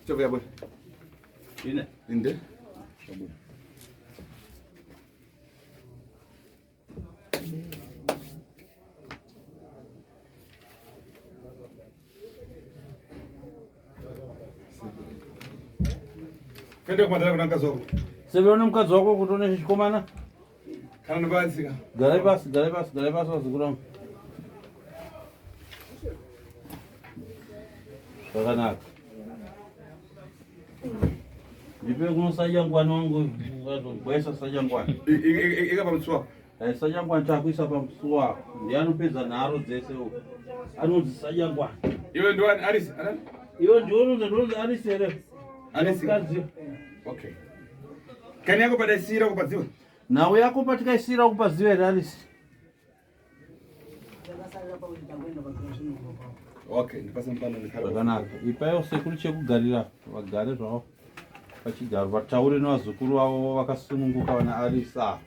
Chovya bwana. Ine. Inde. Kende kumadhara kuna mukadzi wako. Severa nemukadzi wako kuti une chikomana. Kana ndibatsika. Garai pasi, garai pasi, garai pasi vazukuru vangu. Zvakanaka. Ndipe kuno sajangwani wangu, gwesa sajangwani. Ika pamusuwa. Eh, sajangwani takuisa pamusuwa. Ndiye anopedza nharo dzese uko. Anonzi sajangwani. Iwe ndiwani Alice, anani? Iwe ndiwe unonzi ndonzi Alice here? Alice. Mukadzi. Okay. Kani yako padaisira kupadziwa. Nhau yako patikaisira kupaziva here Alice? Okay, ndipase mupano ndikhala. Zvakanaka. Ipaiwo sekuru chekugarira vagare zvavo pachigaro vataure nevazukuru vavo vakasununguka vana Alice ava.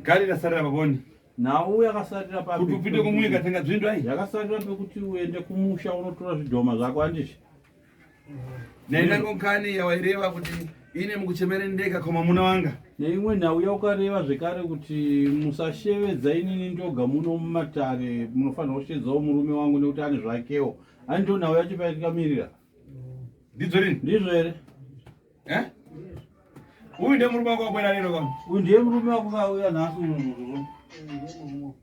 Gari rasarira paboni. Nhau yakasarira papi? Kuti upinde kumuika tenga dzvindo ai. Yakasarira pekuti uende kumusha unotora zvidhoma zvako handizvo? Nenango kani yawaireva kuti ine mukuchemere ndega koma muna wanga. Neimwe nhau yaukareva zvekare kuti musashevedza inini ndoga muno mumatare munofanira kushevedzawo murume wangu nekuti ane zvakewo. Ani ndo nhau yacho paitikamirira. Ndizvo rini? Ndizvo here? Eh? Uyu ndiye murume wako wakwera lero kama. Uyu ndiye murume wako kauya nhasi uyu.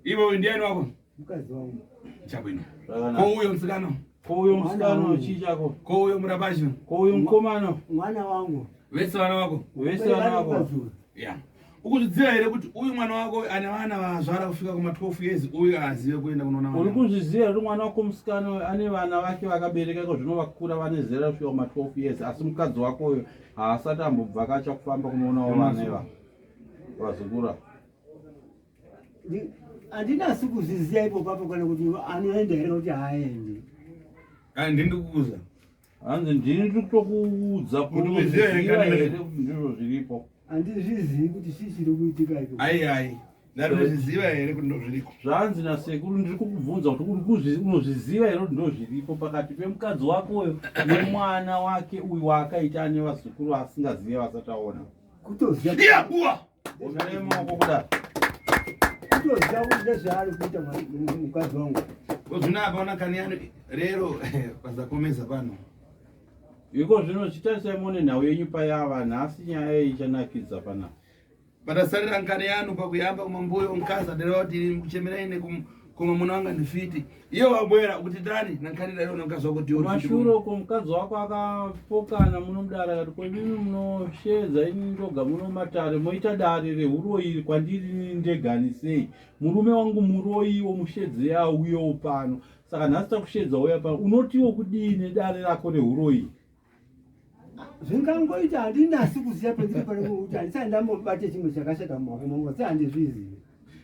Iwe uyu ndiye wako? Mukadzi wangu. Chabwino. Zvakanaka. Ko uyo musikana? Ko uyo musikana chii chako? Ko uyo murabasho? Ko uyo mukomana? Mwana wangu. Vese vana vako? Vese vana vako. Yeah. Ukuzviziva here kuti uyu mwana wako ane vana vazvara kusvika kuma 12 years uyu azive kuenda kunoona Uri kuzviziva here mwana wako musikana uyu ane vana vake vakabereka iko zvino vakura vane zera kusvika kuma 12 years asi mukadzi wako uyu haasati ambobvakacha kufamba kunoonawo vana ivava vazukura. Handinasi kuzviziva ipo papo kana kuti anoenda here kuti haaendi. Ndini ndikukuza. Hanzi ndini ndiri kutokuudza kuti uziva here kuti ndizvo zviripo. Handizvizivi kuti chii chiri kuitika iko. Ai ai. Ndarozviziva here kuti ndozviriko? Zvanzi nasekuru ndiri kukubvunza kuti uri unozviziva here kuti ndozviripo pakati pemukadzi wako uyo nemwana wake uyu waakaita ane vazukuru asingazive vasati aona. Kutoziva. Iya buwa. Omere maoko kudai. Kutoziva kuti ndezvaari kuita mukadzi wangu. Kozvino apa ona kani yani rero pazakomeza pano. Iko zvino chitarisai muone nhau yenyu payava nhasi nyaya iyi ichanakidza panapa. Patasarira nkani yanu pakuyamba kumambuyo mkazi adereva kuti kuchemerai nekuma muna wanga ndifiti. Iye wabwera kuti tani nankani dai una mkazi wako ndiwo. Kumashure uko mukadzi wako akapokana muno mudare akati ko imimi munosheedza ini ndoga muno matare moita dare rehuroyi kwandiri ini ndegani sei murume wangu muroyiwo mushedzei auyewo pano saka nhasi takusheedza uya pano unotiwo kudii nedare rako rehuroyi Zvingangoita handinasi kuziva pendiri pane kuti handisati ndambobate chimwe chakashata mumaoko mangu asi handizvizivi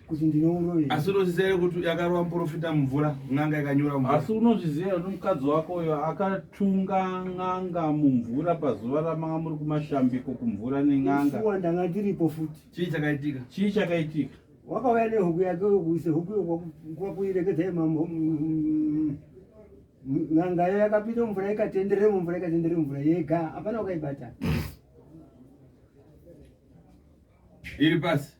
kuti ndinouroyi. Asi unozviziva here kuti yakarova muprofita mumvura n'anga ikanyura mumvura? Asi unozviziva here kuti mukadzi wako uyo akatunga n'anga mumvura pazuva ramanga muri kumashambiko kumvura nen'anga? Shuwa ndanga ndiripo futi. Chii chakaitika? Chii chakaitika? Wakauya nehuku yake yokuisa huku kwakuiregedza imambo N'anga iyo yakapinda mumvura ikatenderera mumvura ikatenderera mumvura yega, hapana wakaibata. Iri pasi.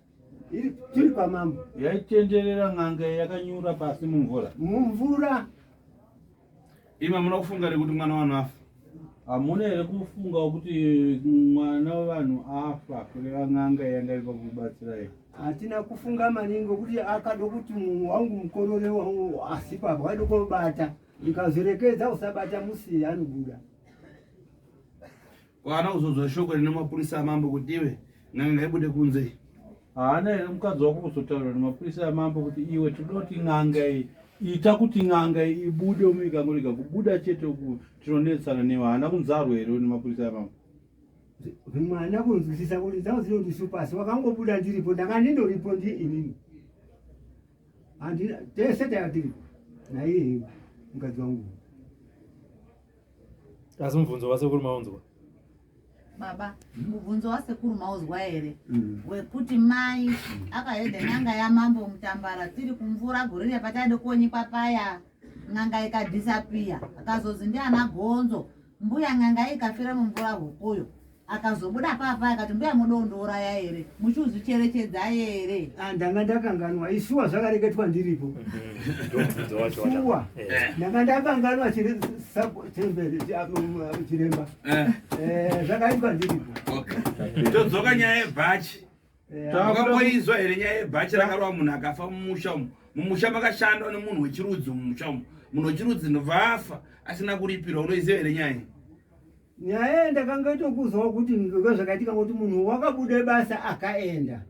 Iri tiri kwamambo. Yaitenderera n'anga iyo yakanyura pasi mumvura. Mumvura. Imi hamuna kufunga here kuti mwana wanhu afa? Hamuna here kufunga kuti mwana wevanhu afa kureva n'anga yanga iri pakubatsirai? Hatina kufunga maningi ngokuti akada kuti wangu mukorore wangu asipo apa waida kobata ndikazorekedza usabata musi anobuda. Kwaana kuzodzwa shoko rine mapurisa amambo kuti iwe n'anga ngaibude kunze. Haana here mukadzi wako kuzotaura nemapurisa amambo kuti iwe tinoda kuti n'anga iyi ita kuti n'anga iyi ibude umu ikangorega kubuda chete uku tinonetsana newe haana kunzarwo here nemapurisa amambo? Mwana kunzwisisa kuti dzangu dzinondisupa asi wakangobuda ndiripo ndanga ndindoripo ndi inini handina tese taiva tiripo naiye mukadzi wangu. Asi mubvunzo wasekuru maunzwa? Baba, mubvunzo wasekuru mauzwa here wekuti mai akahedha n'anga yamambo Mutambara tiri kumvura gore riya pataide kuonyekwa paya, n'anga ikadhisapiya, akazozi ndiana gonzo, mbuya n'anga ikafira mumvura hukuyo, akazobuda papa akati mbuya mudondouraya here, muchuzvicherechedza here? Ah, ndanga ndakanganwa isuwa zvakareketwa ndiripo. Ndomubvunzo wacho wacho. Suwa ndanga ndakanganwa chembere chiremba. Zvakaitwa ndiripo. Okay. Todzoka nyaya yebhachi. Wakamboizwa here nyaya yebhachi rakarova munhu akafa mumusha umu? Mumusha makashandwa nemunhu wechirudzi mumusha umu. Munhu wechirudzi ndobva afa asina kuripirwa. Unoiziva here nyaya iyi? Nyaya ndakanga tokuzwa kuti ndozvakaitika kuti munhu wakabuda basa akaenda,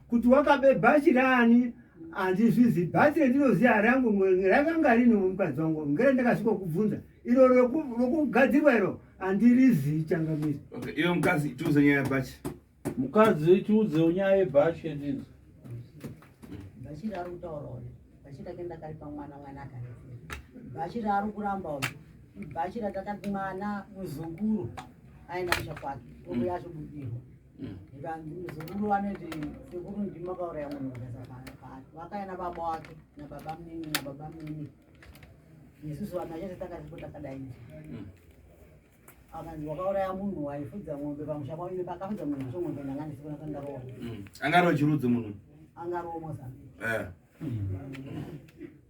kuti wakabe bhachi rani handizvizi. Bhachi rendinoziva rangu rakanga rini mukadzi wangu, ngere ndakasvika kubvunza iro rokugadzirwa iro handirizivi changamire. Okay, iyo mukadzi tiuze nyaya yebhachi. Mukadzi tiudzewo nyaya yebhachi yendinzi. Bhachi raari kutaura uyu, bhachi rake ndakaripa mwana, mwana akaripira. Bhachi raari kuramba uyu, ibhachi ratakati mwana muzukuru aenda musha kwake, ndokuya achobudirwa. Zvikanzi muzukuru anoti sekuru ndimi makauraya munhu kugeza paari. Vakaenda baba wake nababa munini nababa munini. Isusu vanhu vachese takatipo takadai. Akanzi wakauraya munhu waifudza ng'ombe pamusha pavo, ine pakafudza munhu wacho ng'ombe ndanga ndisiko ndakandarowa. Angarova chirudzi munhu. Angarowa Mozambique.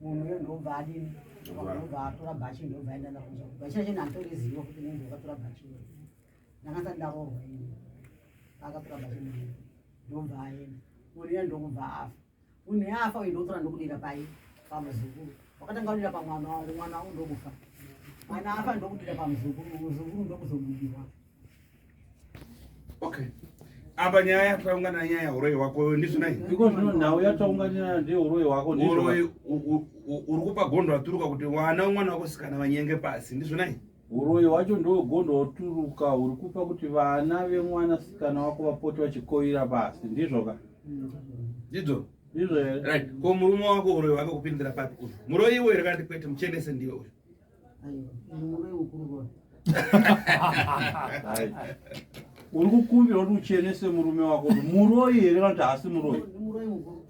Munhu uyo ndobva adini, ndobva atora bhachi, ndobva aenda naro kumusha. Bhachi racho ndanditoriziva kuti munhu wakatora bhachi iro. Ndanga ndisati ndaroorwa ini. Akatora bhachi munhu ndobva aenda. Munhu uya ndokubva afa. Munhu afa uyu ndotora ndokudira pai pamuzukuru. Wakatanga kudira pamwana wangu, mwana wangu ndokufa. Mwana afa ndokudira pamuzukuru, muzukuru ndokuzobudirwa. Okay. Apa nyaya yataungana nyaya yeuroyi wako ndizvo nai? Iko zvino nhau yataunganira ndeyeuroyi wako ndizvo. Uroyi uri kupa gondo raturuka kuti wana umwana wako sikana vanyenge pasi ndizvo nai? Uroyi hwacho ndogondo woturuka uri kupa kuti vana vemwanasikana wako vapote vachikoira pasi ndizvo ka? Ndizvo. Ndizvo here? Right. Ko murume wako uroyi wake kupindira papi uyu? Muroyi iwe here kana kwete muchenese ndiwe uyu. Aiwa, uyu muroyi mukuru kona. Right. Uri kukumbirwa kuti uchenese murume wako kuti muroyi here kana kuti haasi muroyi? Muroyi mukuru.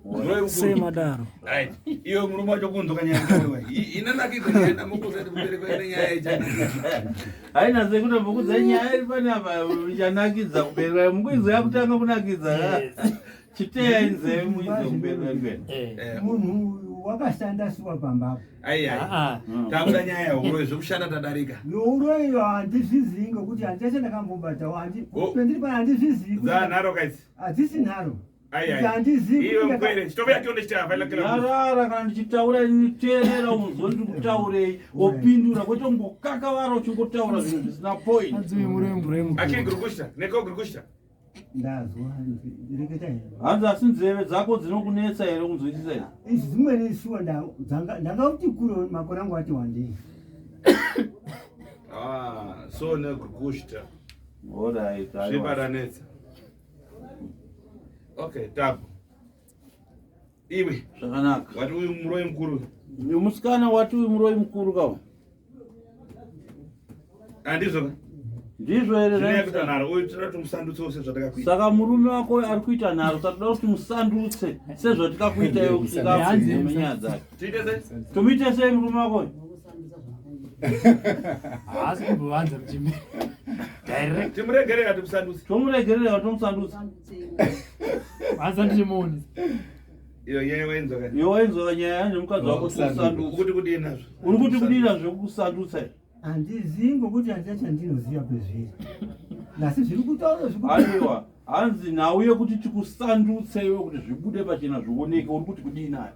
Muroyi mukuru. Sei madaro? Right. Iyo murume wacho kunzwa nyaya yacho. Inonakidza nyaya ndamukuza kuti mubereki waine nyaya ichanakidza. Haina sekuti mbokudza nyaya iri panapa ichanakidza kubereka mukuizo yakutanga kunakidza. Chiteya nzeve muizo kubereka kwenu. Munhu uyu wakashanda suwa pambapo. Ai ai. Takuda nyaya yeuroyi zvekushanda tadarika. Nouroyi handizvizivi ngokuti handichacha ndakambobatawo pendiri pana handizvizivi kuti- Dzanharo kaidzi. Hadzisi nharo. Ai Kuti ai. handizivi Iwe kuti mkwere chitovo yacho ndechitaa kila Nyarara kana ndichitaura ini teerera unzwe ndiri kutaurei wopindura kwete kungokakavara uchingotaura zvinhu zvisina point. Hanzi uyu muroyi muroyi mukuru. Akini gurikushta. Neko gurikushta. Ndazwa reketa here. Hanzi asi nzeve dzako dzinokunetsa here kunzwisisa here? Izvi dzimweni shuwa ndanga kuti kure makore angu ati wandei. Ah, so ne gurikushta. Alright, aiwa. Zvibaranetsa. Okay, tapo. Iwe Zvakanaka. wati uyu muroyi mukuru. Musikana wati uyu muroyi mukuru kawo. Handizvo ka? Ndizvo here Zvine zvai- kuita nharo uyu tinoda kuti musandutse sezvatakakuita. Saka murume wako ari kuita nharo saka toda kuti musandutse sezvatikakuita iwe kuti Hanzi kapfume nyaya dzake. Tiite sei? Tomuite sei murume wako uyu? Nokusandutsa zvamakandiita. Haasi kumbovanza muchimbi. Direct. Timuregerera timusandutse. Tomuregerera tomusandutsa. Musandutsei. Hanzi ndichimuonesa. Iyo nyaya wainzwa kani. Iwe wainzwa nyaya nemukadzi wako kusandutsa. Ukuti kudii nazvo? Uri kuti kudii nazvo kusandutsa here? Handizivi ngokuti handichacha ndinoziva kwezviri. Asi zviri kutaura zviri Aiwa, hanzi nhau yekuti tikusandutse iwe kuti zvibude pachena zvioneke uri kuti kudii nayo?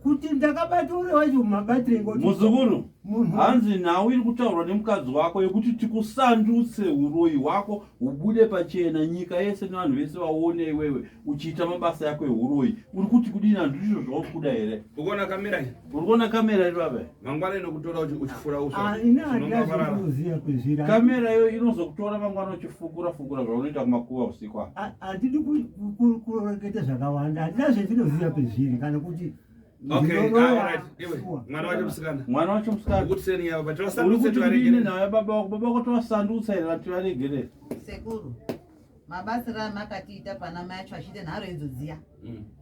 kuti ndakabata ure wacho mabatire ngoti Muzukuru, munhu hanzi nhau iri kutaurwa nemukadzi wako yekuti tikusandutse uroyi hwako hubude pachena nyika yese nevanhu vese vaone iwewe uchiita mabasa yako euroyi. Uri kuti kudii nazvo ndizvo zvauri kuda here? Ukuona kamera iyi? Uri kuona kamera iri baba? Mangwana inokutora uchifura uswa. Ah, ini handina Zvinonga varara. zvinoziva kwezviri. Kamera iyo inozokutora mangwana uchifukura fukura zvaunoita kumakuva usiku apa. Handidi kureketa zvakawanda, handina zvendinoziva kwezviri kana kuti Okay, Ndinoroya. ah, alright. Iwe, mwana wacho musikana. Mwana wacho musikana. Ukuti seni yava, but Uri vasandutse kuti kudini tivaregerere. nawe baba wako? Baba wako tovasandutsa here vati varegerere? Sekuru, mabasiro amakatiita pana mai acho achiita nharo idzo dziya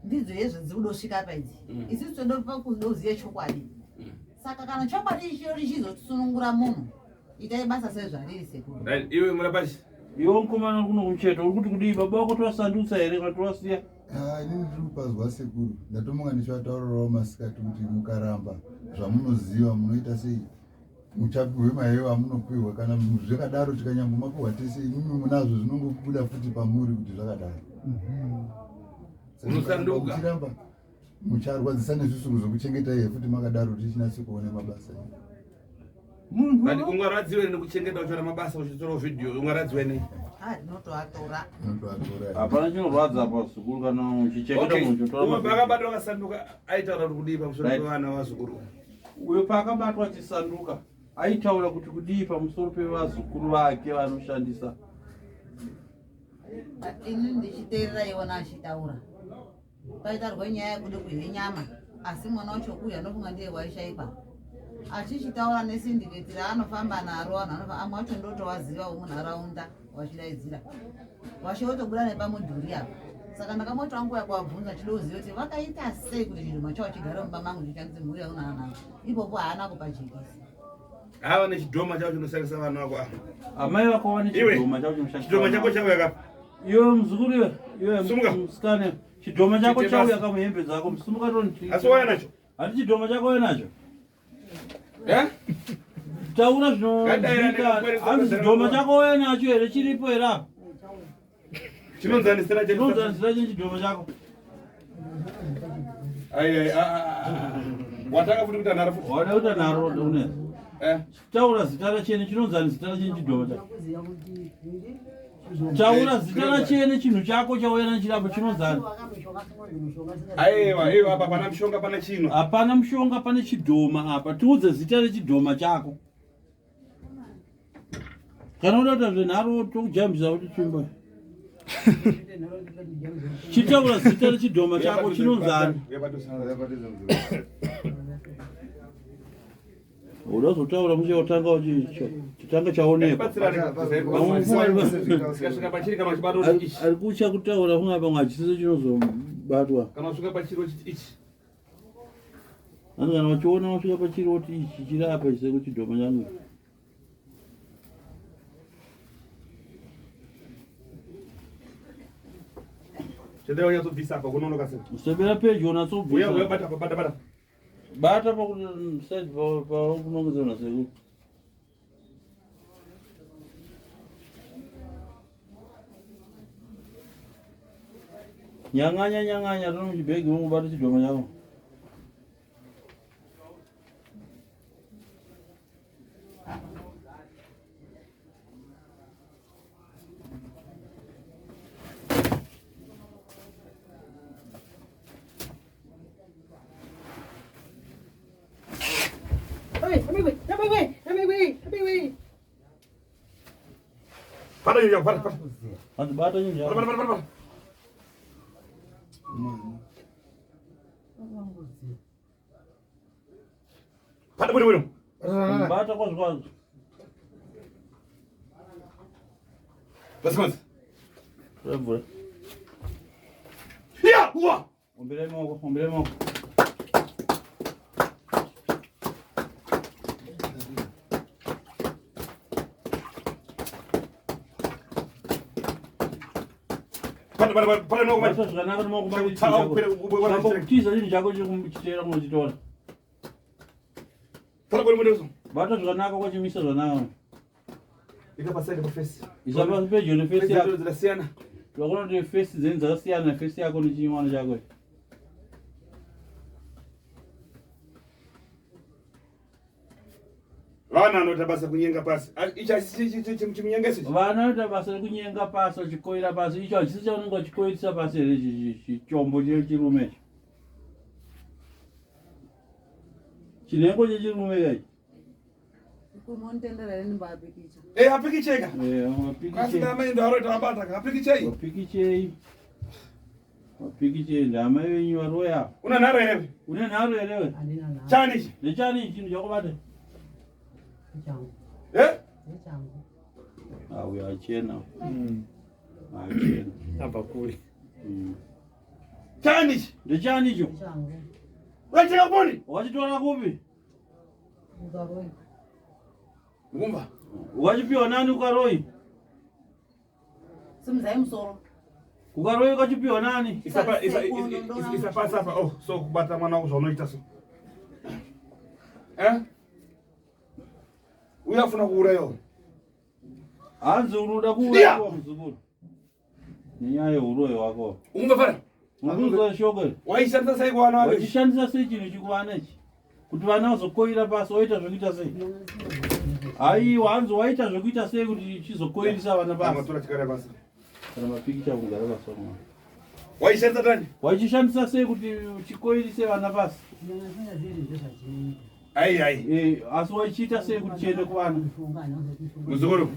ndidzo yezvo dziri kudosvika pa idzi. Isusu todopa kudoziva chokwadi. Saka kana chokwadi icho richizotisunungura munhu, itai basa sezvariri sekuru. Right, iwe murapashi. Iwe mukomana uri kuno kumucheto uri kuti kudii? Baba wako tovasandutsa here kana tovasiya? Ah, inini ndiri kupazwa sekuru, ndatomuka ndichivataurirawo masikati kuti mukaramba zvamunoziva munoita sei, muchapihwe mahewo amunopihwa. Kana zvakadaro tikanyambomapihwa tese, imimi munazvo zvinongobuda futi pamuri kuti zvakadaro. Saka Unosanduka. muchiramba mucharwadzisa nezvisuru zvekuchengeta iye futi makadaro tichinatse kuona mabasa edu. Munhu But ungarwadziwe nekuchengeta uchiona mabasa uchitorawo video, ungarwadziwe nei? Ah, ndinotoatora. Unotoatora. Hapana chinorwadza apa zukuru kana uchichengeta Okay, munhu uchitora umwe mavhidhiyo. paakabatwa akasanduka aitaura kuti kudii pamusoro Right. pevana vazukuru? Uyo paakabatwa achisanduka aitaura kuti kudii pamusoro pevazukuru vake vanoshandisa? Ini ndichiteerera iwona achitaura. Paitarwa nyaya yekuda kudya nyama, asi mwana wacho kuya ndofunga ndiye waishaikwa. Achichitaura nesindiketi raanofamba naro, vanhu vanofamba, amwe acho ndotovaziva vomunharaunda vachidaidzira. Washe wotobuda nepamudhuri apa. Saka ndakamoti wangu uya kuwabvunza achida kuziva kuti vakaita sei kuti chidhoma chavo chigare mumba mangu chichandise mhuri yangu naanangu. Ipopo haana kupa jekisi. Ava nechidhoma chavo chinoshandisa vana vako ava. Amai vako vane Iwe, chidhoma chavo chinoshandisa Chidhoma vana chako vako. chauya kapa. Iwe muzukuru iwe, iwe Sumuka. musikana, chidhoma chako Chiite chauya basa. kamuhembe dzako, musimuka toni. Asi wauya nacho? Handi chidhoma chako wauya nacho? Eh? Taura Ngadaira zvinozivika. ndikakweresa Hanzi kwezera chidhoma nguva. chako wauya nacho here chiripo here apa? Chinonzani zita racho? Chinonzani zita racho chidhoma chako? Ai ai ah, ah, ah. Watanga futi kuita nharo futi. Wada kuita nharo uneza. Eh. Taura zita rachene chinonzani zita rachene chidhoma chako? Taura zita rachene chinhu chako chauya nachirapo chinonzani? Aiwa, aiwa apa pana mushonga pana chino. Hapana mushonga pane chidhoma apa. Tiudze zita rechidhoma chako. Kana uda kuita zvenharo tokujambisa kuti tsvimbo. Chitaura zita rechidhoma chako chinonzani? Uda kuzotaura mushe utanga chitanga chaonekwa. Tikasvika pachiri kana uchibatwa kuti ichi. Ari kutya kutaura kunga pamwe hachisiso chinozobatwa. Kana usvika pachiri uchiti ichi. Vanhu kana vachiona vasvika pachiri voti ichi chiri apa chiseko chidhoma changu. Chendera unyatsobvisa apa kunonoka sei. Usebera pedyo Uya uya unatsobvisa. bata apa bata bata. Bata pakuti side pakunongedzera nasekuru. Nyang'anya nyang'anya tono muchibhegi mongobata chidhoma chako. Bata nyanya bata bata. Hanzi bata nyanya. Bata bata bata. Bata bwino bwino. Bata kwazvo kwazvo. Basi kwanza. Tora mvura. Ya, uwa. Omberai maoko, omberai maoko. Bata bata bata bata maoko. Bata zvakanaka nemaoko mako Tsaka kukwira kukwira. Kutiza chinhu chako chiri kuchitora. Bata bwino bwino. Bata zvakanaka kwachimisa zvakanaka. Ika paside pa face. Isa pasi pedyo nefesi yako. Dzakasiyana. Tinoona kuti fesi dzenyu dzakasiyana fesi yako nechimwana chako. Vana vanoita basa kunyenga pasi. Ichi hachisi chimunyengesi. Vana vanoita basa rekunyenga pasi vachikoira pasi. Icho hachisi chaunenge uchikoirisa pasi here chichombo chechirume icho. Chinhengo chechirume ichi. Kumonitendera here ndimboapikicha. Eh, apikicheka. Eh, Kasi ndama ndo aroita abata ka apikichei. Apikichei. Mapikicha ende amai venyu varoya. Una nharo here? Une nharo here we? Handina nharo. Chani ichi? Nechani chinhu chakubata? Ndechangu. Eh? Ndechangu. Ah, uyo achena. Achena. Abva kure. Chani ichi? Ndechani icho? Ndechangu. Wachitenga kuponi? Wachitora kupi? Ukaroi. Mukumba. Wachipiwa nani ukaroi? Simudzai musoro. Ukaroi ukachipiwa nani? Isapa isa isa pasi apa. Oh, so kubata mwana wako zvaunoita so. Eh? Uya afuna kuurayiwa. Hanzi unoda kuurayiwa muzukuru. Nenyaya yeuroyi wako. Umva fara. Unozwa shoko iri. Waishandisa sei kuvana vako? Wachishandisa sei chinhu ichi kuvana ichi? Kuti vana vazokoira pasi waita zvekuita sei? Aiwa hanzi waita zvekuita sei kuti chizokoirisa vana pasi? Matora chikara pasi. Kana mapikicha kugara pasi mwana. Waishandisa tani? Wachishandisa sei kuti chikoirise vana pasi? Ai ai. Eh, asi waichiita sei kuti chiende kuvana? Muzukuru.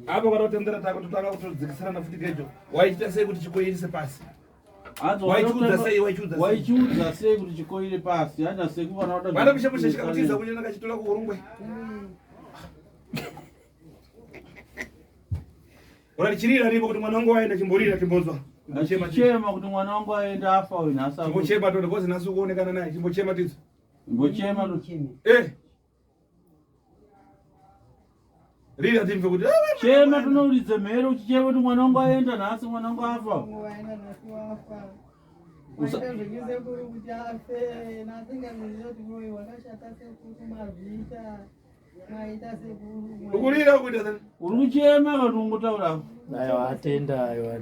Apo kana kutendera tako totanga kutodzikisirana futi gejo. Waichita sei kuti chikoirise pasi? Hanzi Waichiudza sei? Waichiudza sei? Waichiudza sei kuti chikoire pasi? Handa seku vana vada. Vana mushe mushe chikakutiza kunyana kachitola kuurungwe. Uratichirira ripo kuti mwana wangu waenda chimborira chimbonzwa. Chimbochema Chema kuti mwana wangu aenda afa uyu nhasi. Chimbochema tondo because nhasi ukuonekana naye chimbochema tidzo. Mbochema to. Eh. Rira timve kuti Chema tunouridze mhere uchichema kuti mwana wangu aenda nhasi mwana wangu afa. Waenda nhasi wafa. Waita zvenyu sekuru kuti afe. Nasingazivi kuti uyu wakashata sekuru mazviita. Maita sekuru. Ukurira kuita sei? Uri kuchema kana ungotaura? Aiwa atenda aiwa.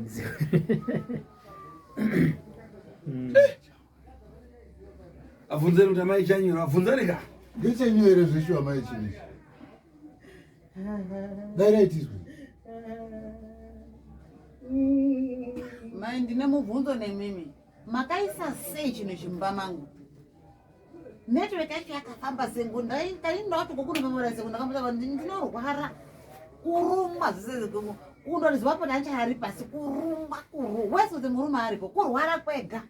Abvunzeni kuti amai chanyura, abvunzeni ka. Ngechenyu here zveshuwa mai chinhu ichi? Dai raitiswe. Mai ndine mubvunzo nemimi. Makaisa sei chinhu ichi mumba mangu? Network yacho yakafamba sengu ndainda kuti kokunomemora sengu ndakambotaura kuti ndinorwara kurumwa zvese kundoriziva pona achari pasi kurumwa kuru wese kuti murume aripo kurwara kwega.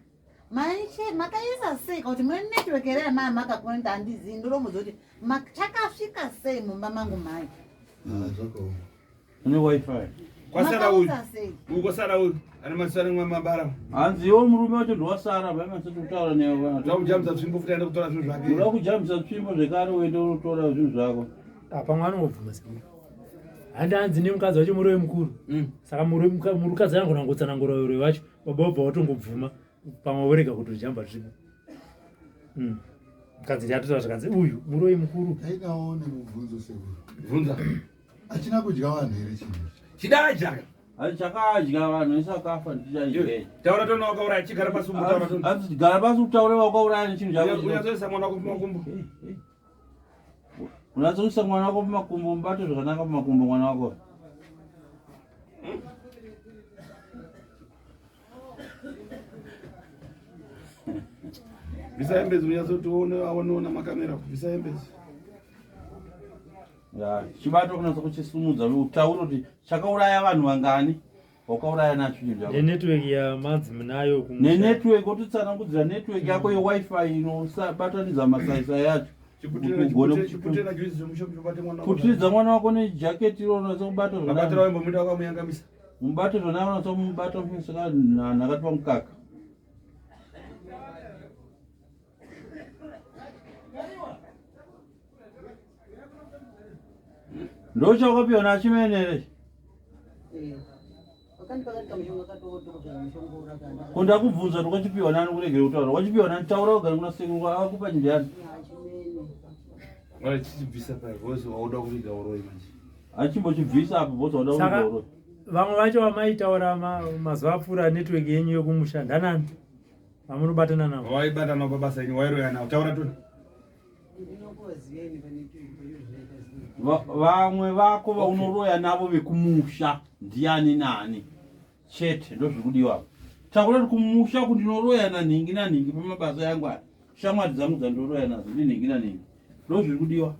Maiche makaisa sei kuti mune network here yamai makakoneta handizivi ndoromudza kuti chakasvika sei mumba mangu mai. Ah, zvakaoma. Une wifi. Kwasara uyu. Makaisa sei? Uyu kwasara uyu. Ane maziso ane mabara. Hanzi iwo murume wacho ndowasara bai masati kutaura newe. Unoda kujambisa tsvimbo futi aende kutora zvinhu zvake. Unoda kujambisa tsvimbo zvekare uende unotora zvinhu zvako. Pamwe anongobvuma sekuru. Handi hanzi nemukadzi wacho muroyi mukuru. Saka murukadzi anogona kungotsanangura uroyi wacho baba wobva watongobvuma pamwe vorega kutojamba tsvimbo. Mukadzi ndiatotaura zvakanzi uyu muroyi mukuru. Ndainawo nemubvunzo sekuru. Bvunza. Achina kudya vanhu here chinhu ichi? Chidadya. Hanzi chakadya vanhu vese vakafa ndichadya. Taura tona wakauraya chigara pasi umbotaura tona. Hanzi gara pasi utaure wakauraya nechinhu chako. Unyatsoisa mwana wako pamakumbo. Unatsoisa mwana wako pamakumbo mubate zvakanaka pamakumbo mwana wako. Bvisa hembe unyatso tione aoneona makamera. Bvisa hembe. Ya, chibato kunatsa kuchisimudza utaure kuti chakauraya vanhu vangani wakauraya nacho chinhu chako. Nenetwork yamanzi munayo kumusha. Nenetwork wototsanangudzira network yako yewifi inobatanidza masaisai acho. Chiputira juice zvemushe mubate mwana wako. Putiridza mwana wako nejaketi iro unatsa kubata Mabatira zvakanaka. waimbomuita wakamuyangamisa. Mubate zvakanaka unatsa kumubata saka nhakati pamukaka. Ndochawakapiwa nachimene here? Wakandipa kati kamushonga katodhokodhera mushonga urakanda. Ko ndakubvunza kuti wachipiwa nani kuregera kutaura. Wachipiwa nani taura ugare kuna sekuru akakupa ndiani? Achimene. Wala chichibvisa pa voice wauda kuviga uroyi manje. Achimbochibvisa apo boss wauda kuviga Saka uroyi. vamwe vacho vamaitaura mazuva apfuura network yenyu yekumusha ndanani vamunobatana navo. Waibata navo pabasa yenyu wairoya navo. Taura tona. Ndinokuvaziva ini pane zvaita sei. Vamwe vako vaunoroya navo vekumusha ndiani nani chete ndozviri kudiwa apa. Taura kuti kumusha uku ndinoroya nanhingi nanhingi pamabasa yangu aya. Shamwari dzangu dzandinoroya nadzo ndinhingi nanhingi. Ndozviri kudiwa.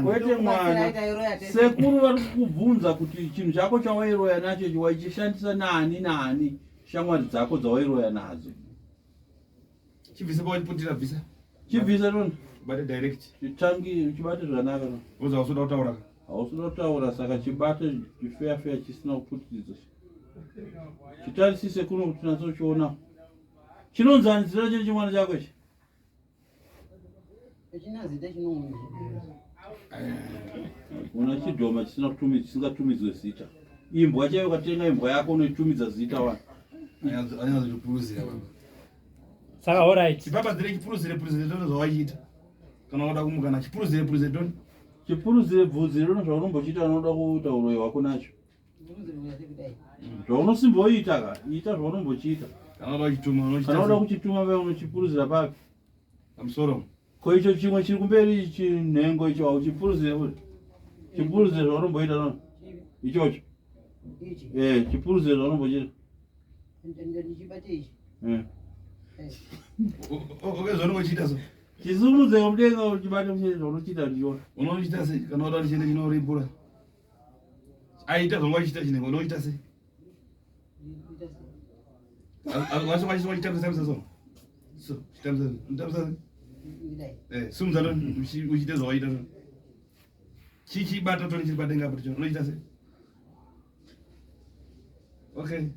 Kwete mwana, sekuru vari kukubvunza kuti chinhu chako chawairoya nacho ichi waichishandisa naani naani, shamwari dzako dzawairoya nadzo. Chibvise pawachiputira, bvisa. Chibvise toni. Bate direct. Chitangi chibate zvakanaka. Uza usuda kutaura. Hausuda kutaura saka chibate chifeya feya chisina kuputiridza. Chitarisise kuno kuti natsochiona. Chinonzani zita chiri chimwana chako ichi? Hachina zita chinonzi. Una chidhoma chisina kutumidza chisingatumidzwe zita. Imbwa chaiyo ukatenga imbwa yako unoitumidza zita wani. Anyazochipuruzira baba. Saka alright. Chibaba dzire chipuruzire puruzire tono zvawachiita. Kana wada kumukana chipuruzire puruzire tono. Chipuruzire bvudzi rino zvaunombochiita unoda kuita uroyi hwako nacho. Zvaunosimboita ka ita zvaunombochiita. Kana unoda kuchituma unochita. Kana unoda kuchituma vai unochipuruzira papi? Pamusoro. Ko icho chimwe chiri kumberi ichi nhengo icho hauchipuruzire futi? Chipuruzire zvaunomboita no? Ichocho. Ichi. Eh, chipuruzire zvaunombochiita. Ndichibate ichi. Eh. Okay, zvaunongochiita so. Chisimudze mudenga uchibate muchete zvaunochiita ndicho. Unochiita sei kana unoda chete chinoripura? Aita zvanga uchiita chinenge unoita sei? Wacho wachitambisa tambisa so. So, chitambisa, tambisa. Eh, simudza to uchiita zvawaita so. Chichibata to chiri padenga apo unoita sei? Okay.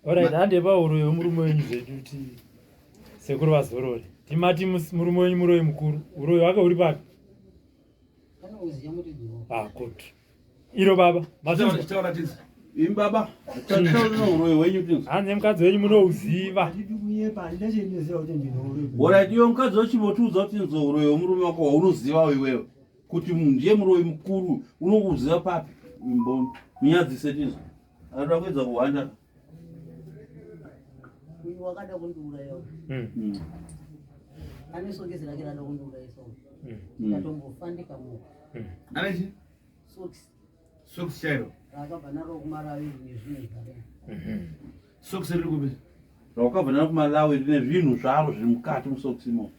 Alright, hande pauro yemurume wenyu zvedu kuti sekuru vazorore. Timati murume wenyu muroyi mukuru. Uroyi hwake huri papi? Ah, good. Iro baba, mazvinzwa. Imi baba, tataura uroyi hwenyu tinzwa. Hanzi mukadzi wenyu munouziva. Handidi kunyepa, handina chendinoziva kuti ndine uroyi. Alright, iwe mukadzi wachimbotiudza kuti tinzwe uroyi hwemurume wako hwaunoziva iwewe. Kuti ndiye muroyi mukuru, unouziva papi? Imbo munyadzise tinzwe. Anoda kuedza kuhwanda. Uyu wakada kundiuraya uyu. Ane sokisi rake rada kundiuraya so. Ndatombofa ndikamuka. Ane chi? Sokisi. Sokisi chairo. Rakabva naro kuMalawi rine zvinhu zvaro. Sokisi riri kupi? Rakabva naro kuMalawi rine zvinhu zvaro zviri mukati musokisi imomo.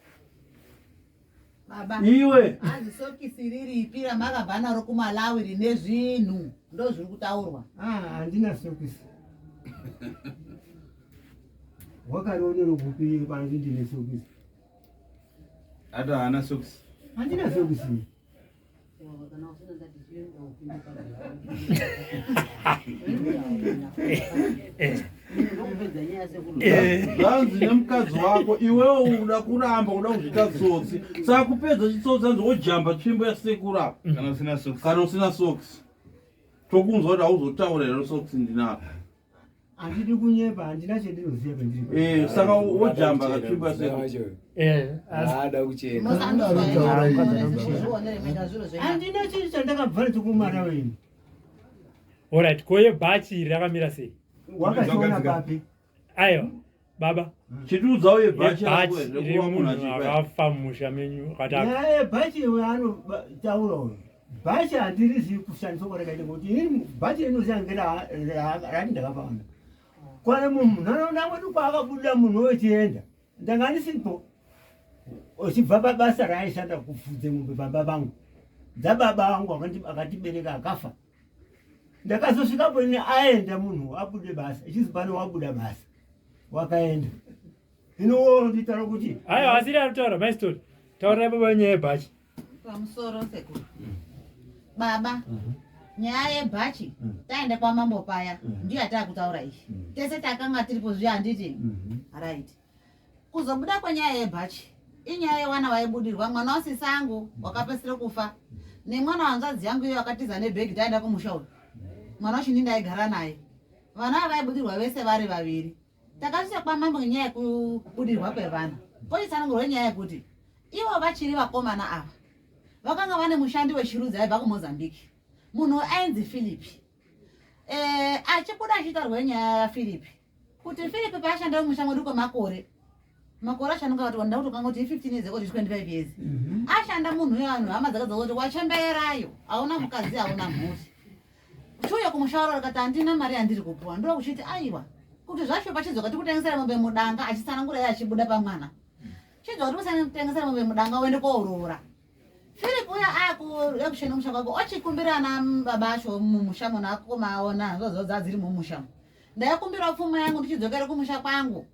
Baba. Iwe. Hanzi sokisi riripi ramakabva naro kuMalawi rine zvinhu ndozviri kutaurwa. Ah, handina sokisi. Wakarionera kupi kwanzi ndine sokisi? Ata haana sokisi. Handina sokisi. Kana usina ndati chienda upinde ndokupedza nyaya sekuru. Zvanzi nemukadzi wako iwewe uda kuramba uda kuzviita tsotsi saka kupedza chitsotsi hanzi wojamba tsvimbo yasekuru apa Kana usina sokisi. kana usina sokisi tokunzwa kuti hauzotaura here sokisi ndinako Handidi kunyepa, handina chendinoziva pendiri. Eh, saka wojamba katsvimbo yasekuru Haada kuchena. Handina chinhu chandakabva nacho kuMalawi ini. Alright, ko yebhachi iri rakamira sei? Wakachiona papi? Aiwa, baba. Chitiudza uye bhachi Yebhachi rako riri rekuva munhu munhu achipa. akafa mumusha menyu akati Nyaya yebhachi iwe anotaura uyu. Bhachi handirizivi kushandiswa kwarakaita ngokuti ini bhachi rinoziva ngerati ndakapaona. Kwana munharaunda mwedu kwaakabuda munhu wechienda ndanga ndisipo uchibva pabasa raaishanda kufudze mombe pamba pangu dzababa vangu akatibereka akafa. Ndakazosvikapo ini aenda munhu abude basa ichizi pano wabuda basa wakaenda. Hino wonditaura kuti Aiwa, asiri ari kutaura my story. Taurai baba nyaya yebhachi. Pamusoro sekuru. Baba, nyaya yebhachi taenda kwamambo paya ndiyo yatakutaura iyi. Tese takanga tiripo zviya handiti? Right. Kuzobuda kwenyaya yebhachi inyaya yewana waibudirwa mwana wasisi angu wakapedzisira kufa nemwana wanzvadzi yangu iyo akatiza nebhegi taenda kumusha uyu. Mwana wacho ndini ndaigara naye. Vana ava vaibudirwa vese vari vaviri. Takasvika kwamambo ngenyaya yekubudirwa kwevana. Pochitsanangurwa nyaya yekuti ivo vachiri vakomana ava vakanga vane mushandi wechirudzi aibva kuMozambique munhu ainzi Philipi. Achibuda achitaurwa nyaya yaPhilipi kuti Philipi paashanda mumusha mwedu kwemakore makore acho anonga kuti wanda kutokanga kuti 15 years kuti 25 years ashanda munhu uyo vanhu hama dzake dzakuti wachembeerayo hauna mukadzi hauna mhuri chiuya kumusha waro akati handina mari yandiri kupuwa ndokuchiti aiwa Kuti zvashupa chidzoka tikutengesera mombe mudanga achitsanangura iye achibuda pamwana. Chidzoka tikutengesera mombe mudanga uende kooroora. Philip uya akusheni kumusha kwake ochikumbira ana baba acho mumusha muno akomaona hanzvadzi dzadziri mumusha. Ndaikumbira pfuma yangu ndichidzokera kumusha kwangu.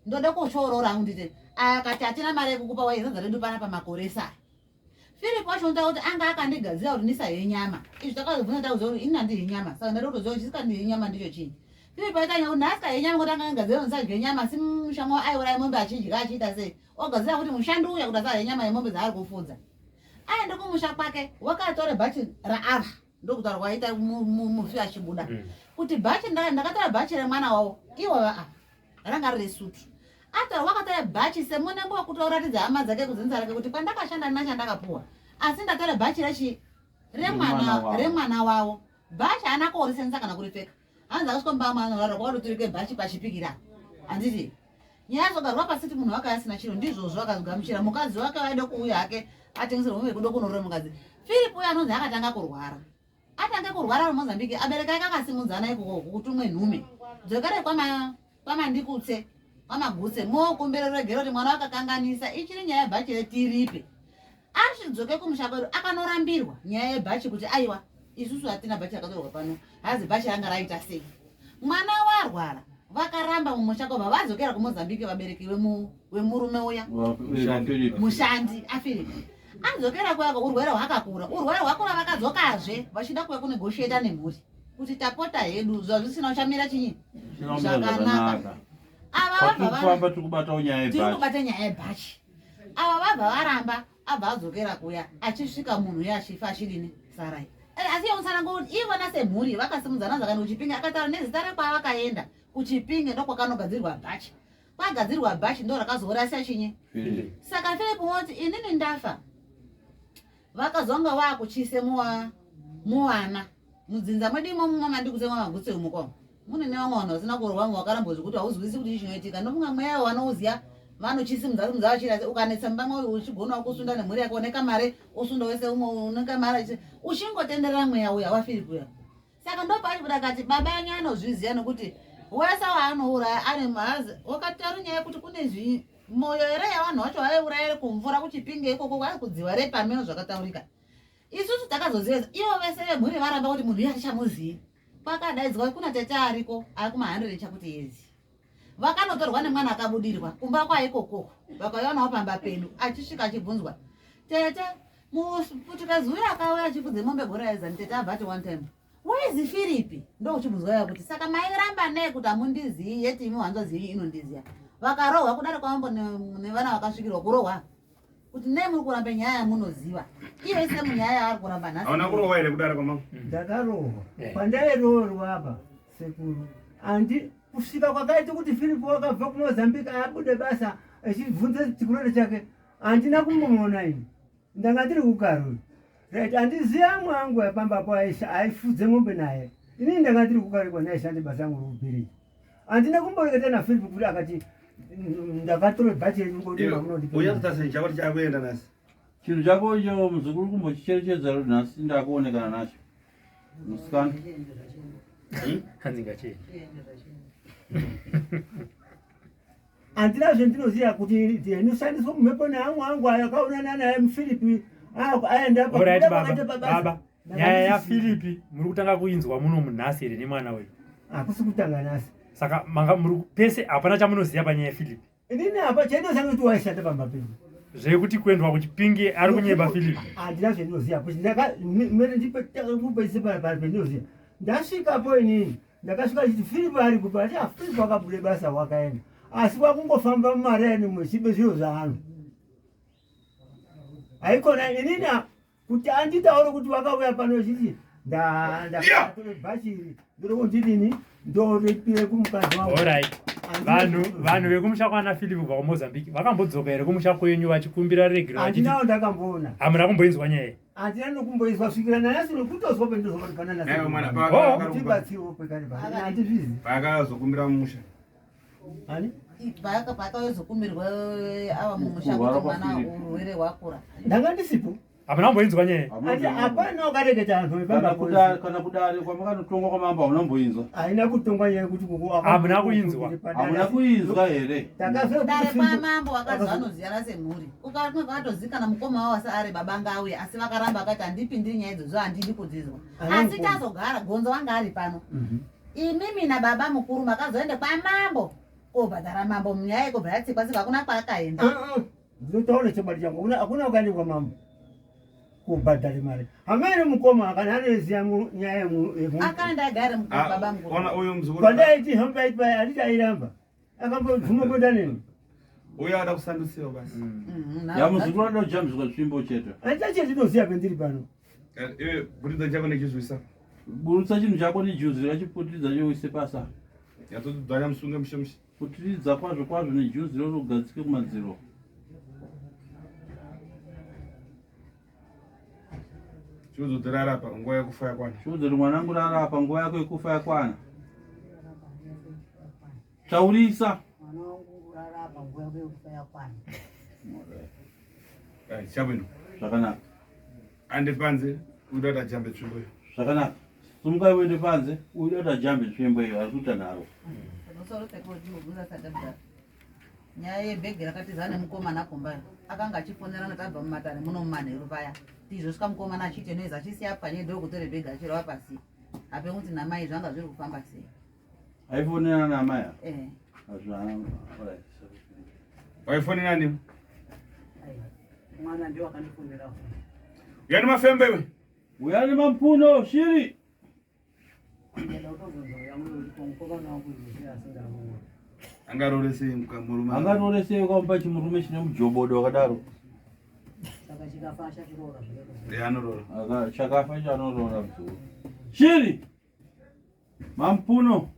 Ndoda kuchooroora hangu nditi akati hatina mari yekukupa waizadza redu pana pamakore ese aya. Philip wacho unotaura kuti anga akandigadzira kuti ndisadye nyama. Izvi takazobvunza takuziva kuti ini handidyi nyama. Saka ndada kutoziva kuti chisikandidyi nyama ndicho chii. Philip aitanya kuti nhasi kadye nyama kuti anga akagadzira kuti ndisadye nyama asi musha mavo aiuraya mombe achidya achiita sei. Ogadzira kuti mushandi uya kuti asadye nyama yemombe dzaari kufudza. Aende kumusha kwake wakatora bhachi raava ndokutaura kwaita mufi achibuda kuti bhachi ndakatora bhachi remwana wavo ivo ava ranga riri sutu atora wakatora bhachi semunenge wekuti uratidza hama dzake kudzinza rake kuti kwandakashanda ndina chandakapuwa asi ndatora bhachi rechi remwana wavo bhachi haana kuorisenza kana kuripfeka hanzi akasvika mumba manorara kwakatoturike bhachi pachipikira handiti nyaya yazogarwa pasi kuti munhu wake asina chiro ndizvozvo akazogamuchira mukadzi wake waida kuuya hake atengeserwa mombe kudo kunorora mukadzi philip uyo anonzi akatanga kurwara atange kurwara ari mozambique abereki ake akasimudzana ikoko kutumwe nhume dzokerai kwamandikutse kwamagutse mokumbira ruregero kuti mwana wakakanganisa ichiri nyaya yebhachi retiripe achidzoke kumusha kwedu akanorambirwa nyaya yebhachi kuti aiwa isusu hatina bhachi rakatorwa pano hazi bhachi ranga raita sei mwana warwara vakaramba mumusha kwabva vadzokera kumozambique vabereki vemurume uya mushandi afiripi adzokera kuyako urwere hwakakura urwere hwakura vakadzokazve vachida kuya kunegotiata nemhuri kuti tapota hedu zvazvisina uchamira chinyi zvakanaka ava vabva tiri kubata nyaya yebhachi ava vabva varamba abva adzokera kuya achisvika munhu uya achifa achidini sarai eh, asi yomutsanangura kuti ivona semhuri vakasimudzana zvakani kuchipinge akataura nezita rekwavakaenda kuchipinge ndokwakanogadzirwa bhachi kwagadzirwa bhachi ndo rakazourasa chinyi saka philip woti inini ndafa vakazonga wakuchise muwa muwana mudzinza mwedu imomo mamandikutse mamagutse umo kwamo mune nevamwe vanhu vasina kuroorwa vamwe vakarambwa zvekuti hauzwisisi kuti chii chinoitika ndofunga mweya wanouziya vanochisimudza simudza vachira ukanetsa mumba mwe uchigonawo kusunda nemhuri yako une kamare osunda wese umwe une kamare uchingotenderera mweya uya wafiripi uya saka ndopachibuda akati baba yanyu anozviziva nokuti wese waanouraya ane mhazi wakataura nyaya yekuti kune zvi moyo here yavanhu vacho vaiuraya iri kumvura kuchipinge ikoko kwai kudziwa repameno zvakataurika isusu takazoziva ivo vese vemhuri varamba kuti munhu uye atichamuzivi kwakadaidzwa kuna tete ariko ari kuma100 chakuti yezi vakanotorwa nemwana akabudirwa kumba kwaikoko vakaionawo pamba pedu achisvika achibvunzwa tete muputukazi uyo akauya achifudze mombe gore raizani tete abva ati one time waizi firipi ndokuchibvunzwa iya kuti saka mairamba nei kuti hamundiziyi yeti imi hanzvadzi yenyu inondiziya vakarohwa kudare kwamambo nevana vakasvikirwa kurohwa kuti nei muri kuramba nyaya yamunoziva iyo ise munyaya yaari kuramba nhasi hauna kurohwa here kudare kwamambo ndakarohwa eh. pandairoorwa apa sekuru andi kusvika kwakaita kuti firipo wakabva kumozambique abude basa achibvunza chikurore chake handina kumbomuona ini ndanga ndiri kukaruri right handizivi amwe angu apambapo aifudze mombe naye inini ndanga ndiri kukaruri kwandaishande basa rangu rokubhiriji handina kumboreketa naphilip kuti akati ndakatora bhachi renyu ngotiuyakutasei chako tichakuenda nhasi chinhu chako icho muzukuru kumbochicherechedza nhasi ndakuonekana nacho musikana hanzi ngachiende handina zvendinoziva kuti inoshandiswa mumhepo neamwe angu ayo akaonana naye mufilipi aenda baba nyaya yafilipi muri kutanga kuinzwa muno munhasi here nemwana uyu hakusi kutanga nhasi saka manga muri pese hapana chamunoziva panyaya yafilipi inini apa chainoziva kuti waishanda pamba pedu zvekuti kuendwa kuchipinge ari kunyeba filipi handina zvendinoziva kuti ndakamere ndipese pendinoziva ndasvikapo inini ndakasvika chiti filipo ari kupi ati ah, filipo akabude basa wakaenda asi kwakungofamba mumareni muchibe zviro zvaanhu haikona inini kuti anditaure kuti wakauya pano chiti ndakatore bhachi iri ndorokundidini ndoripire kumukadzi wangu vanhu vanhu vekumusha kwana philip kubva kumozambique vakambodzoka here kumusha kwenyu vachikumbira regero handinawo ndakamboona hamuna kumboinzwa nyaya handina nokumboizwa svikira nanhasi nokutozwa pendozwa kuti pana nasibatsiwo pekare handizvizi paakazokumbira mumusha ani paakazokumbirwa ava mumusha kuti mwana urwere hwakura ndanga ndisipo. Hamuna kumboinzwa nyaya. Ati hapana wakareketa anhu Kana vepamba kudare kana kudare kwamakatotongwa kwamambo hamuna kumboinzwa. Haina kutongwa nyaya yekuti kuku Hamuna kuinzwa. Hamuna kuinzwa here? Dare kwamambo vakazi vanoziyana semhuri ukamwe vakatozikana mukoma wavo asi ari baba ngauye asi vakaramba vakati handipindiri nyaya idzodzo handidi kudzizwa Ana asi mukoma. tazogara gonzo vanga ari pano imimi nababa mukuru makazoenda kwamambo kobhadhara mambo munyaya yekobva yatsikwa tsika hakuna kwaakaenda Ndinotaura chokwadi changu hakuna hakuna wakaenda kwamambo kubhadhara mari. Hamene mukoma kana anoziya nyaya yemu akaenda agare mukuru Ah, baba mukuru ona uyu muzukuru Kwandaiti hambaiti paya handiti airamba. Akambobvuma kuenda neni. uyu ada kusandutsiwa basi Mhm, Ya muzukuru anoda kujambiswa tsvimbo chete. Handichache ndinoziya pendiri pano. Eh, iwe buritsa chako nechizwisa Burutsa chinhu chako nejuzi rachiputiridza chouise pasa. yatodzvanya musunge mushe mushe Putiridza kwazvo kwazvo nejuzi roro ugadzike kumadziro. chiuzodzorara apa nguva yekufa yakwana Chiudza kuti mwanangu rara apa nguva yako yekufa yakwana. Taurisa. Mwana wangu rarapa nguva yako yekufa yakwana. Eh, chabwino Zvakanaka. ande panze uda kuti ajambe tsvimbo iyo Zvakanaka. Sumukai uende panze uida kuti ajambe tsvimbo iyo ari kuita nharo. Pamusoro pekuti sadabda nyaya yebhegi rakatiza nemukomana kumba akanga achifonerana tabva mumatare muno mumanheru paya tizosvika mukomana achiteneza achisiya panye ndokutore bhegi achirova pasi ape kuti namai zvanga zviri kufamba sei Aifonera namai ava. Eh. Hazvina. Alright. waifonera nini Aiwa, Mwana ndiye wakandifonera foni. uyani mafembe iwe Uya nemampuno shiri. Ndada kutobvunza uya muno kuti mukomana wangu izvi asingaroori. angarore sei murume Angatore sei ukamupa chimurume chine mujobodo wakadaro. Saka chikafa achachiroora zvakadaro. Eh, anorora Chakafa chanoroora muzukuru. Shiri. Mampuno.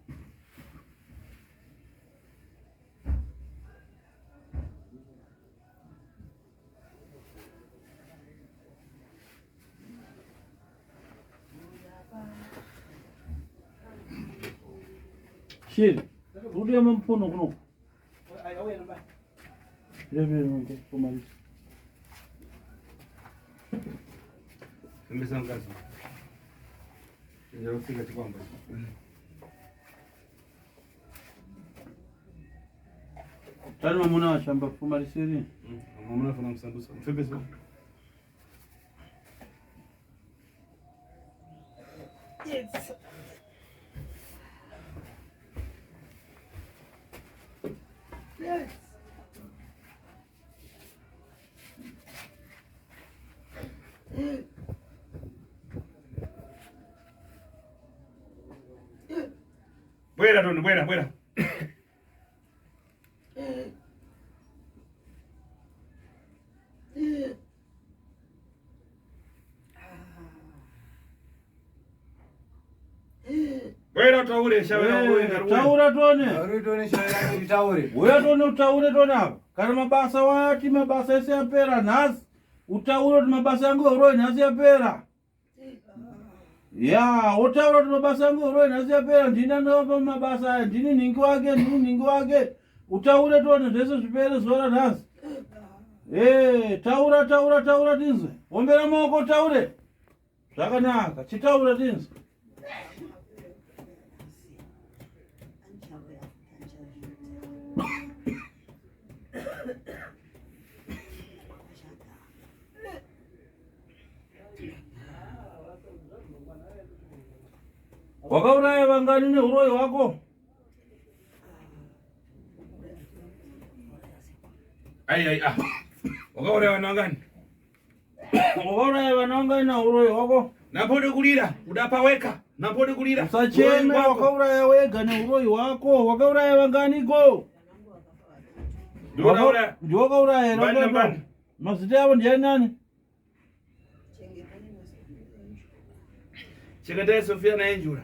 Shiri. Rudiya mampuno kuno. Fembesa mukadzi chenjera kutsika chikwamba Tani mamuna washamba pfuma risiri. mamuna fana musandusa mufembesa bwera toni bwera bwera bwera taure Eh, Taura tone. Taure. Uya tone utaure tone apa. Kana mabasa wati mabasa ese yapera nhasi. Utaure kuti mabasa yangu euroi nhasi yapera. Ya, wotaura kuti mabasa yangu euroi nhasi yapera. Ndini andovapa mabasa aya. Ndini nhingi wake, ndini nhingi wake. Utaure tone zvese zvipere zuva ranhasi. Eh, taura taura taura tinzwe. Ombera maoko taure. Zvakanaka. Chitaura tinzwe. Wakauraya vangani neuroi hwako? ai ai ah wakauraya vana vangani Wakauraya vana vangani neuroi hwako? napode kulira udapa weka napode kulira Usacheme, wakauraya wega neuroi hwako. Wakauraya vanganiko? Ndiwakauraya. Ndiwakauraya here? Mbani nambani. Mazita yavo ndiani nani? Chengetai Sofia naEnjura.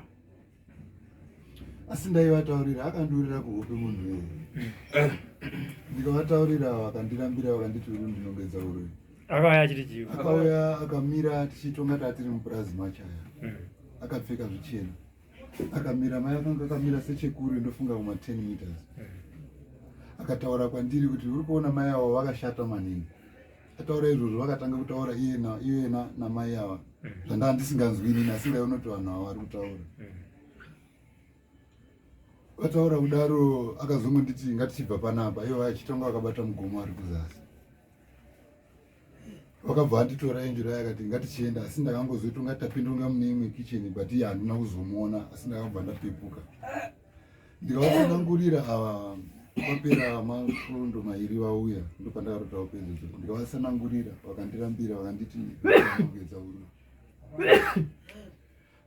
Asi ndaivataurira akandiurira kuhope munhu iyeye. Ndikavataurira vakandirambira vakanditi uri ndinongedza uroyi. Akauya achiti chii? Akauya akamira tichitonga tatiri mupurazi machaya. Akapfeka zvichena. Akamira mai akanga akamira sechekure ndofunga kuma 10 meters. Akataura kwandiri kuti uri kuona mai avo vakashata maningi. Ataura izvozvo vakatanga kutaura iye na iye na namai ava zvandaa ndisinganzwi inini asi ndaiona kuti vanhu ava vari kutaura. Vataura kudaro akazongonditi ngatichibva panapa ivo vachitonga vakabata mugomo vari kuzasi. Vakabva vanditora Angel aye akati ngatichienda asi ndakangozoti unga tapinda unga mune imwe kitchen but iye handina kuzomuona asi ndakabva ndapepuka. Ndikavatsanangurira ava kwapera masvondo mairi vauya ndopandakarotawo pedzodzo ndikavatsanangurira vakandirambira vakanditi kugedza urume.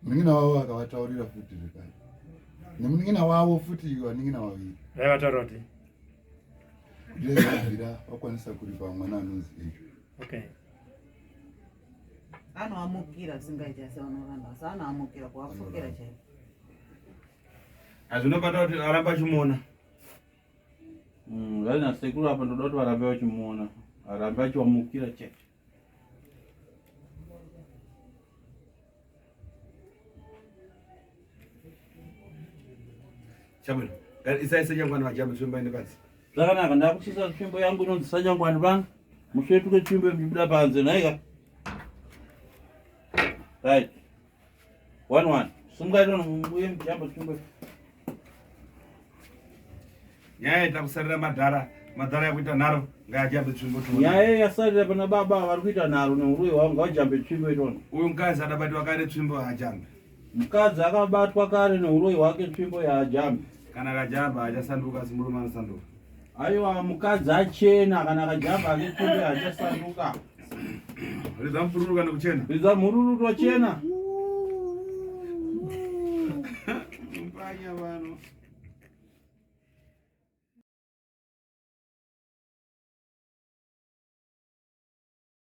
Munin'ina wavo akavataurira futi zvekare nemunin'ina wavo futi vanin'ina vaviri vaivataurira kuti ndezvabvira vakwanisa kuripa mwana anonzi Angel. Okay. Anoamukira zvisingaiti asi vanoramba asi anoamukira kuvapfukira chaiko. Hazvinobata kuti aramba achimuona. Vari nasekuru apa ndoda kuti varambe vachimuona arambe achiwamukira chete. Chabwino. Isai sanyangwani vajambe tsvimbo ende panze. Zvakanaka ndakuchisa tsvimbo yangu inonzi sanyangwani pano. Musvetuke tsvimbo muchibuda panze nhaika. Right. One one. Simukai tono muye mujambe tsvimbo. Nyaya itakusarira madhara, madhara yakuita nharo ngaajambe tsvimbo tione. Nyaya yasarira pana baba vari kuita nharo neuroyi hwavo ngavajambe tsvimbo itona. Uyu mukadzi adabatwa kare tsvimbo haajambe. Mukadzi akabatwa kare neuroyi hwake tsvimbo yaajambe. Kana akajamba hachasanduka asi murume anosanduka. Aiwa mukadzi achena kana akajamba ake tsvimbo hachasanduka. Ridza mupururu kana kuchena. Ridza mhururu tochena. Mpanya vano.